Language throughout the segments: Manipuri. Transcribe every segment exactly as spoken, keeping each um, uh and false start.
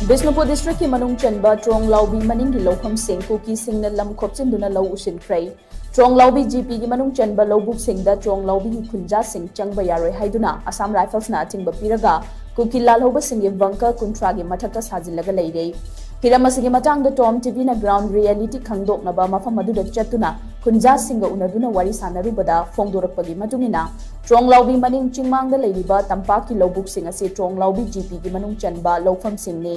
ꯕꯤꯁꯅꯨꯄꯨꯔ ꯗꯤꯁꯇ꯭ꯔꯤꯛꯀꯤ ꯃꯅꯨꯡ ꯆꯟꯕ ꯇ꯭ꯔꯣꯡꯂꯥꯎꯕꯤ ꯃꯅꯤꯡꯒꯤ ꯂꯧꯐꯝꯁꯤꯡ ꯀꯨꯀꯤꯁꯤꯡꯅ ꯂꯝ ꯈꯣꯞꯆꯤꯟꯗꯨꯅ ꯂꯧ ꯎꯁꯤꯟꯈ꯭ꯔꯦ꯫ ꯇ꯭ꯔꯣꯡꯂꯥꯎꯕꯤ ꯖꯤꯄꯤꯒꯤ ꯃꯅꯨꯡ ꯆꯟꯕ ꯂꯧꯕꯨꯛꯁꯤꯡꯗ ꯇ꯭ꯔꯣꯡꯂꯥꯎꯕꯤꯒꯤ ꯈꯨꯟꯖꯥꯁꯤꯡ ꯆꯪꯕ ꯌꯥꯔꯣꯏ ꯍꯥꯏꯗꯨꯅ ꯑꯁꯥꯝ ꯔꯥꯏꯐꯜꯁꯅ ꯑꯊꯤꯡꯕ ꯄꯤꯔꯒ ꯀꯨꯀꯤ ꯂꯥꯜꯍꯧꯕꯁꯤꯡꯒꯤ ꯕꯪꯀꯔ ꯀꯨꯟꯊ꯭ꯔꯥꯒꯤ ꯃꯊꯛꯇ ꯁꯥꯖꯤꯜꯂꯒ ꯂꯩꯔꯦ꯫ ꯍꯤꯔꯝ ꯑꯁꯤꯒꯤ ꯃꯇꯥꯡꯗ ꯇꯣꯝ ꯇꯤꯚꯤꯅ ꯒ꯭ꯔꯥꯎꯟ ꯔꯤꯌꯦꯂꯤꯇꯤ ꯈꯪꯗꯣꯛꯅꯕ ꯃꯐꯝ ꯑꯗꯨꯗ ꯆꯠꯇꯨꯅ ꯈꯨꯟꯖꯥꯁꯤꯡꯒ ꯎꯅꯗꯨꯅ ꯋꯥꯔꯤ ꯁꯥꯟꯅꯔꯨꯕꯗ ꯐꯣꯡꯗꯣꯔꯛꯄꯒꯤ ꯃꯇꯨꯡ ꯏꯟꯅ, ꯇ꯭ꯔꯣꯡꯂꯥꯎꯕꯤ ꯃꯅꯤꯡ ꯆꯤꯡꯃꯥꯡꯗ ꯂꯩꯔꯤꯕ ꯇꯝꯄꯥꯛꯀꯤ ꯂꯧꯕꯨꯛꯁꯤꯡ ꯑꯁꯤ ꯇ꯭ꯔꯣꯡꯂꯥꯎꯕꯤ ꯖꯤꯄꯤꯒꯤ ꯃꯅꯨꯡ ꯆꯟꯕ ꯂꯧꯐꯝꯁꯤꯡꯅꯤ꯫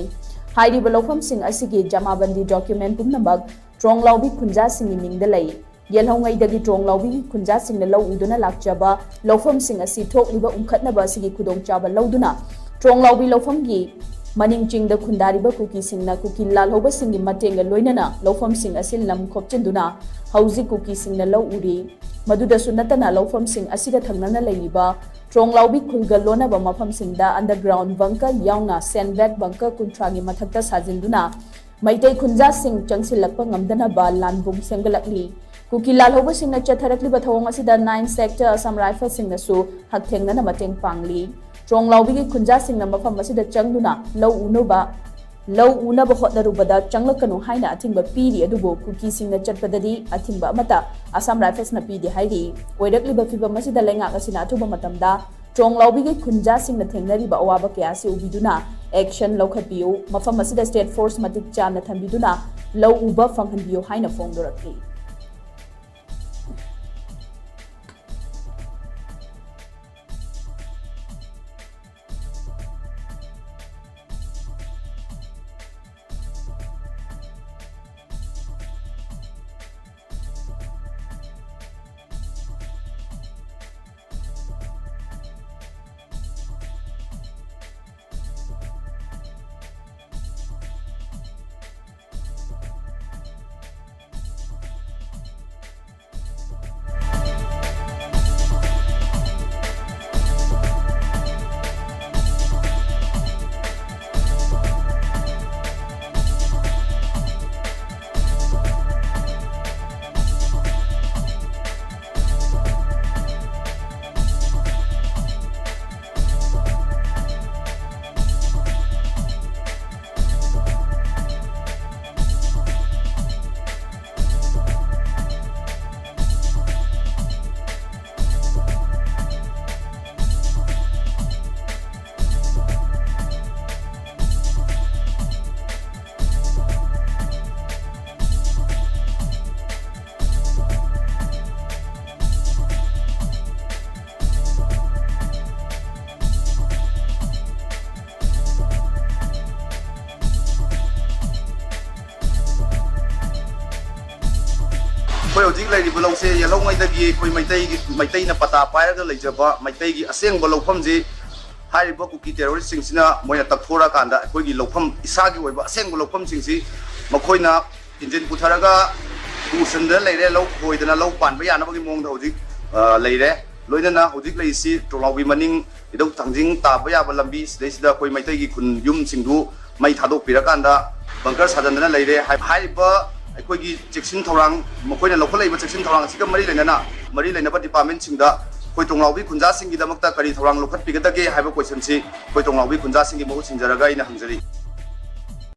ꯍꯥꯏꯔꯤꯕ ꯂꯧꯐꯝꯁꯤꯡ ꯑꯁꯤꯒꯤ ꯖꯃꯥꯕꯟꯗꯤ ꯗꯣꯀ꯭ꯌꯨꯃꯦꯟ ꯄꯨꯝꯅꯃꯛ ꯇ꯭ꯔꯣꯡꯂꯥꯎꯕꯤ ꯈꯨꯟꯖꯥꯁꯤꯡꯒꯤ ꯃꯤꯡꯗ ꯂꯩ꯫ ꯌꯦꯜꯍꯧꯉꯩꯗꯒꯤ ꯇ꯭ꯔꯣꯡꯂꯥꯎꯕꯤꯒꯤ ꯈꯨꯟꯖꯥꯁꯤꯡꯅ ꯂꯧ ꯎꯗꯨꯅ ꯂꯥꯛꯆꯕ ꯂꯧꯐꯝꯁꯤꯡ ꯑꯁꯤ ꯊꯣꯛꯂꯤꯕ ꯎꯪꯈꯠꯅꯕ ꯑꯁꯤꯒꯤ ꯈꯨꯗꯣꯡꯆꯥꯕ ꯂꯧꯗꯨꯅ ꯇ꯭ꯔꯣꯡꯂꯥꯎꯕꯤ ꯂꯧꯐꯝꯒꯤ ꯃꯅꯤꯡ ꯆꯤꯡꯗ ꯈꯨꯟꯗꯥꯔꯤꯕ ꯀꯨꯀꯤꯁꯤꯡꯅ ꯀꯨꯀꯤ ꯂꯥꯜꯍꯧꯕꯁꯤꯡꯒꯤ ꯃꯇꯦꯡꯒ ꯂꯣꯏꯅꯅ ꯂꯧꯐꯝꯁꯤꯡ ꯑꯁꯤ ꯂꯝ ꯈꯣꯞꯆꯤꯟꯗꯨꯅ ꯍꯧꯖꯤꯛ ꯀꯨꯀꯤꯁꯤꯡꯅ ꯂꯧ ꯎꯔꯤ꯫ ꯃꯗꯨꯗꯁꯨ ꯅꯠꯇꯅ ꯂꯧꯐꯝꯁꯤꯡ ꯑꯁꯤꯒ ꯊꯪꯅꯅ ꯂꯩꯔꯤꯕ ꯇ꯭ꯔꯣꯡꯂꯥꯎꯕꯤ ꯈꯨꯜꯒ ꯂꯣꯟꯅꯕ ꯃꯐꯝꯁꯤꯡꯗ ꯑꯟꯗꯔꯒ꯭ꯔꯥꯎꯟ ꯕꯪꯀꯔ ꯌꯥꯎꯅ ꯁꯦꯟꯕꯦꯛ ꯕꯪꯀꯔ ꯀꯨꯟꯊ꯭ꯔꯥꯒꯤ ꯃꯊꯛꯇ ꯁꯥꯖꯤꯟꯗꯨꯅ ꯃꯩꯇꯩ ꯈꯨꯟꯖꯥꯁꯤꯡ ꯆꯪꯁꯤꯜꯂꯛꯄ ꯉꯝꯗꯅꯕ ꯂꯥꯟꯕꯨꯡ ꯁꯦꯝꯒꯠꯂꯛꯂꯤ꯫ ꯀꯨꯀꯤ ꯂꯥꯜꯍꯧꯕꯁꯤꯡꯅ ꯆꯠꯊꯔꯛꯂꯤꯕ ꯊꯧꯑꯣꯡ ꯑꯁꯤꯗ ꯅꯥꯏꯟ ꯁꯦꯛꯇꯔ ꯑꯁꯥꯝ ꯔꯥꯏꯐꯜꯁꯤꯡꯅꯁꯨ ꯍꯛꯊꯦꯡꯅꯅ ꯃꯇꯦꯡ ꯄꯥꯡꯂꯤ꯫ ꯇ꯭ꯔꯣꯡꯂꯥꯎꯕꯤꯒꯤ ꯈꯨꯟꯖꯥꯁꯤꯡꯅ ꯃꯐꯝ ꯑꯁꯤꯗ ꯆꯪꯗꯨꯅ ꯂꯧ ꯎꯅꯕ ꯂꯧ ꯎꯅꯕ ꯍꯣꯠꯅꯔꯨꯕꯗ ꯆꯪꯂꯛꯀꯅꯨ ꯍꯥꯏꯅ ꯑꯊꯤꯡꯕ ꯄꯤꯔꯤ, ꯑꯗꯨꯕꯨ ꯀꯨꯀꯤꯁꯤꯡꯅ ꯆꯠꯄꯗꯗꯤ ꯑꯊꯤꯡꯕ ꯑꯃꯠꯇ ꯑꯁꯥꯝ ꯔꯥꯏꯐꯜꯁꯅ ꯄꯤꯗꯦ ꯍꯥꯏꯔꯤ꯫ ꯑꯣꯏꯔꯛꯂꯤꯕ ꯐꯤꯚꯝ ꯑꯁꯤꯗ ꯂꯩꯉꯥꯛ ꯑꯁꯤꯅ ꯑꯊꯨꯕ ꯃꯇꯝꯗ ꯇ꯭ꯔꯣꯡꯂꯥꯎꯕꯤꯒꯤ ꯈꯨꯟꯖꯥꯁꯤꯡꯅ ꯊꯦꯡꯅꯔꯤꯕ ꯑꯋꯥꯕ ꯀꯌꯥ ꯑꯁꯤ ꯎꯕꯤꯗꯨꯅ action ꯂꯧꯈꯠꯄꯤꯌꯨ, ꯃꯐꯝ ꯑꯁꯤꯗ state force ꯃꯇꯤꯛ ꯆꯥꯅ ꯊꯝꯕꯤꯗꯨꯅ ꯂꯧ ꯎꯕ ꯐꯪꯍꯟꯕꯤꯌꯨ ꯍꯥꯏꯅ ꯐꯣꯡꯗꯣꯔꯛꯂꯤ꯫ ꯍꯧꯖꯤꯛ ꯂꯩꯔꯤꯕ ꯂꯧꯁꯦ ꯌꯦꯜꯍꯧꯉꯩꯗꯒꯤ ꯑꯩꯈꯣꯏ ꯃꯩꯇꯩꯒꯤ, ꯃꯩꯇꯩꯅ ꯄꯇꯥ ꯄꯥꯏꯔꯒ ꯂꯩꯖꯕ ꯃꯩꯇꯩꯒꯤ ꯑꯁꯦꯡꯕ ꯂꯧꯐꯝꯁꯤ ꯍꯥꯏꯔꯤꯕ ꯀꯨꯀꯤ ꯇꯦꯔꯣꯔꯤꯁꯁꯤꯡꯁꯤꯅ ꯃꯣꯏꯅ ꯇꯛꯊꯣꯔꯛꯑꯀꯥꯟꯗ ꯑꯩꯈꯣꯏꯒꯤ ꯂꯧꯐꯝ, ꯏꯁꯥꯒꯤ ꯑꯣꯏꯕ ꯑꯁꯦꯡꯕ ꯂꯧꯐꯝꯁꯤꯡꯁꯤ ꯃꯈꯣꯏꯅ ꯏꯟꯖꯤꯟ ꯄꯨꯊꯔꯒ ꯎꯁꯟꯗꯅ ꯂꯩꯔꯦ, ꯂꯧ ꯈꯣꯏꯗꯅ ꯂꯧ ꯄꯥꯟꯕ ꯌꯥꯅꯕꯒꯤ ꯃꯑꯣꯡꯗ ꯍꯧꯖꯤꯛ, ꯑ, ꯂꯩꯔꯦ꯫ ꯂꯣꯏꯅꯅ ꯍꯧꯖꯤꯛ ꯂꯩꯔꯤꯁꯤ ꯇꯣꯡꯂꯥꯎꯕꯤ ꯃꯅꯤꯡ ꯏꯙꯧ ꯊꯥꯡꯖꯤꯡ ꯇꯥꯕ ꯌꯥꯕ ꯂꯝꯕꯤ, ꯁꯤꯗꯩꯁꯤꯗ ꯑꯩꯈꯣꯏ ꯃꯩꯇꯩꯒꯤ ꯈꯨꯟ ꯌꯨꯝꯁꯤꯡꯗꯨ ꯃꯩ ꯊꯥꯗꯣꯛꯄꯤꯔꯀꯥꯟꯗ ꯕꯪꯀꯔ ꯁꯥꯖꯟꯗꯅ ꯂꯩꯔꯦ꯫ ꯍꯥꯏ-, ꯍꯥꯏꯔꯤꯕ ꯑꯩꯈꯣꯏꯒꯤ ꯆꯦꯛꯁꯤꯟ ꯊꯧꯔꯥꯡ, ꯃꯈꯣꯏꯅ ꯂꯧꯈꯠꯂꯛꯏꯕ ꯆꯦꯛꯁꯤꯟ ꯊꯧꯔꯥꯡ ꯑꯁꯤꯒ ꯃꯔꯤ ꯂꯩꯅꯅ, ꯃꯔꯤ ꯂꯩꯅꯕ ꯗꯤꯄꯥꯔꯠꯃꯦꯟꯁꯤꯡꯗ ꯑꯩꯈꯣꯏ ꯇꯣꯡꯂꯥꯎꯕꯤ ꯈꯨꯟꯖꯥꯁꯤꯡꯒꯤꯗꯃꯛꯇ ꯀꯔꯤ ꯊꯧꯔꯥꯡ ꯂꯧꯈꯠꯄꯤꯒꯗꯒꯦ ꯍꯥꯏꯕ ꯀꯣꯏꯁꯟꯁꯤ ꯑꯩꯈꯣꯏ ꯇꯣꯡꯂꯥꯎꯕꯤ ꯈꯨꯟꯖꯥꯁꯤꯡꯒꯤ ꯃꯍꯨꯠ ꯁꯤꯟꯖꯔꯒ ꯑꯩꯅ ꯍꯪꯖꯔꯤ꯫